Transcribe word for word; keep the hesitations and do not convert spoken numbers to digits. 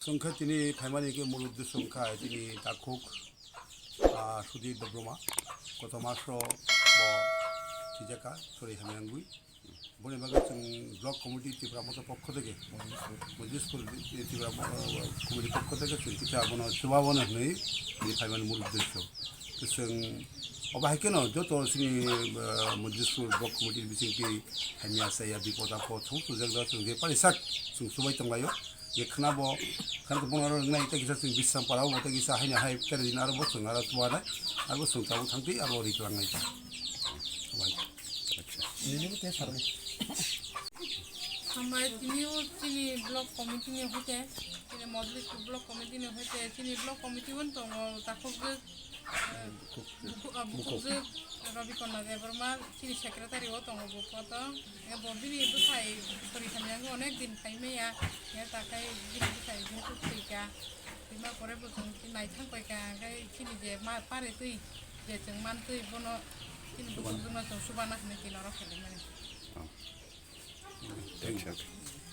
Chwng khe tini phaimani khe mul uddesho wngkha tini takhuk, ah, Sudhir Debbarma, koto maso bo thwijaka, sori hamya wngwi. Boni bagwi chwng block committee Tipra Motha pokho theke, Mojlispur Tipra Mo-, committee pokho theke chwng kisa abono chuba bono hwnwi tini phaimani mul uddesho. Chwng obo hai kheno joto chini, ah, Mojlispur block committee bisingtwi hamya chaya bipod apod thung tujak da chwng je parisak chwng chubai tonglaio. Je khna bo, khna to bono aro wngnai, tei kisa chwng Bisram para o, tei kisa haino hai tere din aro bo chwng aro chuanai, aro bo chwng tabuk thangtwi aro ri twlangnai ta. Bai. Nini bo tei sarni. Hambai tini o chini block committee ni hoite, chini Mojlis block committee ni hoite, chini block committee wng tongo takhuk je, eh, buku-, ah, bukhuk je Rabi Konna Debbarma chini secretary o tongo bo poto. Bo bini bwsai sori thani ang onek din phai maya, ya takhai bini bwsai bini kuk thwika. Thwima pore bo chwng nai thang paika, hwnkhe chini je ma pare twi, je chwng man twi bono chini bukhuk jwkno chwng subana hwnwi twi norok khalimani. Oh. Thank you.